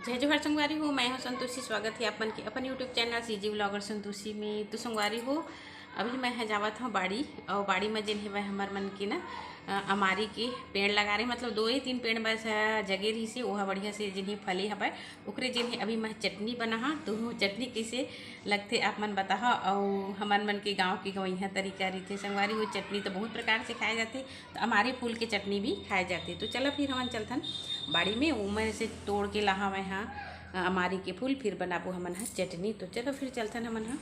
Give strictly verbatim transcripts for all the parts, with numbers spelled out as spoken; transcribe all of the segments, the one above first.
जय जोहार संगवारी हो, मैं हूँ संतोषी। स्वागत है आप मन के अपन YouTube channel CG vlogger Santoshi में। तो संगवारी हो, अभी मैं ह जावत हूँ बाड़ी, और बाड़ी में जेन हेवय हमर मन के ना, अ, अमारी के पेड़ लगा रहे, मतलब दो ही तीन पेड़ बस, अ, जगे रहिसे, ओहा बढ़िया से जेन हे फले हवय, ओकरे जेन हे अभी मैं चटनी बनाहा। तो चटनी कैसे लगथे आप मन बताहा। और हमर मन के गाँव के गवैया तरीका रहिथे संगवारी हो, चटनी तो बहुत प्रकार से खाए जाथे, तो अमारी फूल के चटनी भी खाए जाथे। तो चला फिर हमन चलथन बाड़ी में, ओमन से तोड़ के लाहा मैं हा, अ, अमारी के फूल, फिर बनाबो हमन हा चटनी। तो चलो फिर चलथन हमन हा।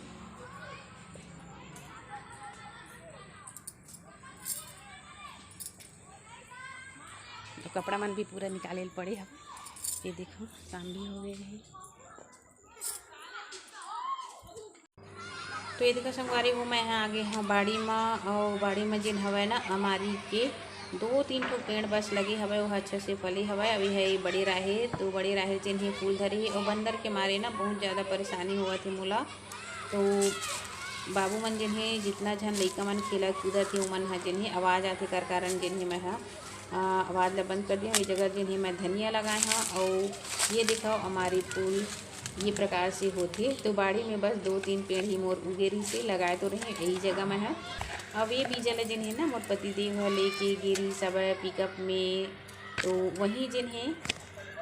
तो कपड़ा मन भी पूरा निकाले ल पड़े हवे। ये देखो, शाम भी हो गए हे। तो ये देखो संगवारी हो, मैं यहाँ आगे हाँ बाड़ी म, और बाड़ी म जेन हवय ना अमारी के दो तीन ठो पेड़ बस लगे हवय, वो अच्छा से फले हवय। अभी है ये बड़े राहेर, तो बड़े राहेर जेन हे फूल धरे हे, और बंदर के मारे ना बहुत ज़्यादा परेशानी होवत हे मोला। तो बाबू मन जेन हे, जितना झन लइका मन खेलत कूदत हे, उमन ह जेन हे आवाज़ आथे, कर कारण जेन हे मैं ह, आ, आवाज़ ला बंद कर दिया। ये जगह जेन हे मैं धनिया लगाए हव, और ये देखो अमारी फूल ये प्रकार से होथे। तो बाड़ी में बस दो तीन पेड़ ही मोर उगे रहिसे, लगाए तो रहे यही जगह मैं ह। अब ये बीजा ला जेन हे ना मोर पति देव ह लेके गे रहिस हवय पिकअप में, तो वही जेन हे,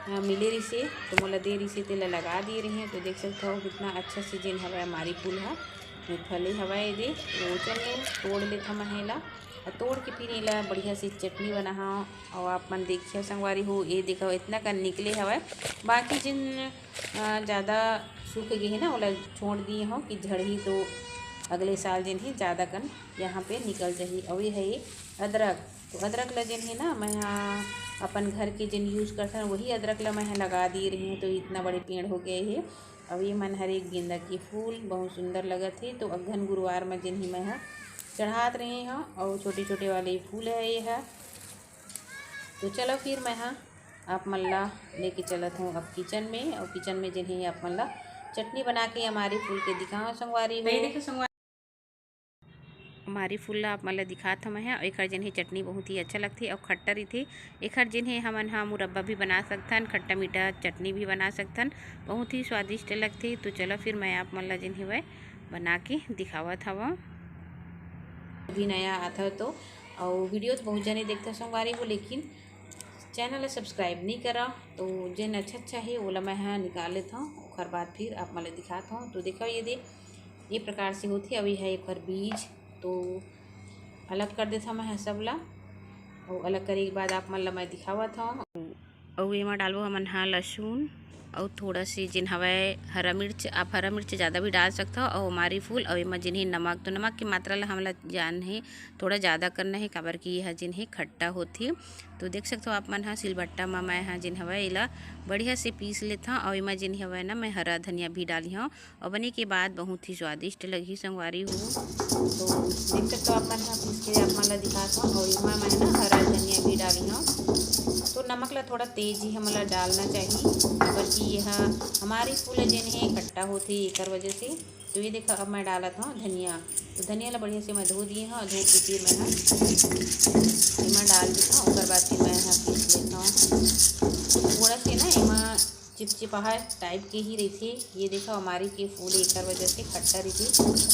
हाँ, मिले रहिसे, तो मोला दे रहिसे, तेला लगा दिए रहे। तो देख सकत हव कितना अच्छा से जेन हवय अमारी फूल ह, ये फले हवय, ये दे, तो चल ले, तोड़ लेथन मैं एला, और तोड़ के फिर एला बढ़िया से चटनी बनाहा। और आप मन देखिए संगवारी हो, ये देखो इतना कन निकले हवय, बाकी जिन, अ, ज़्यादा सूख गए हे ना, ओला छोड़ दिए हो कि झड़ही, तो अगले साल जेन हे ज़्यादा कन यहाँ पे निकल जाही। और ये है ये अदरक, तो अदरक ला जेन हे ना, मैं हा अपन घर के जेन use करथन, वही अदरक ला मैं हा लगा दिए रहे हूँ, तो इतना बड़े पेड़ हो गए हे। अब ये मन हरे गेंदा के फूल बहुत सुंदर लगत हे, तो अगहन गुरुवार में जेन हे मैं हा चढ़ात रहे हूँ, और छोटे छोटे वाले फूल है ये है। तो चलो फिर मैं हा आप मन ला लेके चलत हूँ अब किचन में, और किचन में जेन हे आप मन ला चटनी बना के अमारी फूल के दिखाओ संगवारी हो। तो ये देखो संगवारी, अमारी फूल ला आप मन ला दिखात हवं मैं ह। एखर जेन हे चटनी बहुत ही अच्छा लगथे और खट्टा रहिथे। एखर जेन हे हमन ह मुरब्बा भी बना सकथन, खट्टा मीठा चटनी भी बना सकथन, बहुत ही स्वादिष्ट लगथे। तो चलो फिर मैं आप मन ला जेन हेवय बना के दिखावत हवं। भी नया आथव तो, और video तो बहुत जने देखथव संगवारी हो, लेकिन channel ला subscribe नहीं करा, तो जेन अच्छा अच्छा हे ओला मैं ह निकाल लेथव, ओखर बाद फिर आप मन ला दिखात हव। तो देखो ये दे, ये प्रकार से होथे। अभी है एकर बीज, तो अलग कर देथव मैं ह सब ला, और अलग करे के बाद आप मन ला मैं दिखावत हव। अउ एमा डालबो हमन ह लहसुन, अउ थोड़ा से जेन हवय हरा मिर्च, आप हरा मिर्च ज़्यादा भी डाल सकथव, अउ अमारी फूल, अउ एमा जेन हे नमक, तो नमक के मात्रा ला हमला जान हे, थोड़ा ज़्यादा करना हे, काबर कि ये ह जेन हे खट्टा होथे। तो देख सकथव आप मन ह सिलबट्टा म मैं ह जेन हवय एला बढ़िया से पीस लेथव, अउ एमा जेन हवय ना मैं हरा धनिया भी डाली हव, और बने के बाद बहुत ही स्वादिष्ट लगही संगवारी हो। तो देख सकथव आप मन ह पीस के आप मन ला दिखात हव, और एमा मैं ना हरा धनिया भी डाली हव। तो नमक ला थोड़ा तेज ही हमन ला डालना चाहिए, काबर कि ये ह अमारी फूल जेन हे खट्टा होथे, एकर वजह से। तो ये देखा, अब मैं डालत हव धनिया। तो धनिया ला बढ़िया से मैं धो दिए हव, धो के फिर मैं ह एमा डाल देथव, ओकर बाद फिर मैं ह पीस लेथव। थोड़ा से ना एमा चिपचिपाहा type के ही रहिथे। ये देखो अमारी के फूल एकर वजह से खट्टा रहिथे।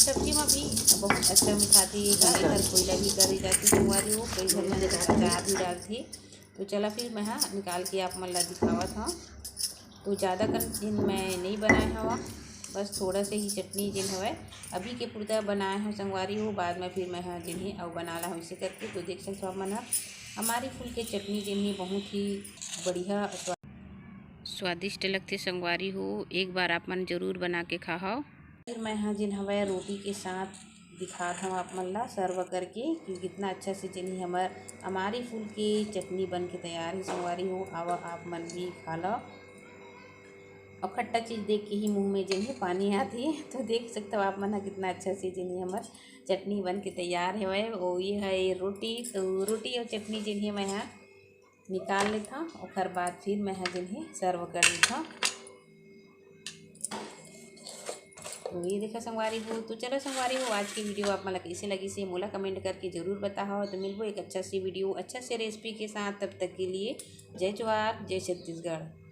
सब्जी में भी बहुत अच्छा मिठाथे ये ह, एकर कोइला भी करे जाथे संगवारी हो, कई झन मन एकर अचार भी डालथे। तो चला फिर मैं ह निकाल के आप मन ला दिखावत हव। तो ज़्यादा कन जिन मैं नहीं बनाए हव, बस थोड़ा से ही चटनी जिन हवय अभी के पुरता बनाए हव संगवारी हो, बाद में फिर मैं ह जिन हे अउ बना ला हव इसे करके। तो देख सकथव आप मन ह अमारी फूल के चटनी जिन हे बहुत ही बढ़िया स्वाद स्वादिष्ट लगथे संगवारी हो, एक बार आप मन जरूर बना के खाहव। फिर मैं ह जेन हवय रोटी के साथ दिखात हव आप मन ला serve करके कि कितना अच्छा से जेन हे हमर अमारी फूल के चटनी बन के तैयार हे संगवारी हो। आवा आप मन भी खा लव। अउ खट्टा चीज देख के ही मुंह में जेन हे पानी आथे। तो देख सकथव आप मन ह कितना अच्छा से जेन हे हमर चटनी बन के तैयार हेवय। ओ ये है रोटी, तो रोटी और चटनी जेन हे मैं ह निकाल लेथव, ओकर बाद फिर मैं ह जेन हे serve कर देथव। तो ये देखा संगवारी हो, तो चलो संगवारी हो, आज की video आप मन ला कैसे लगिस हे मोला comment करके जरूर बताहव। तो मिलबो एक अच्छा सी video, अच्छा से recipe के साथ, तब तक के लिए जय जोहार, जय छत्तीसगढ़।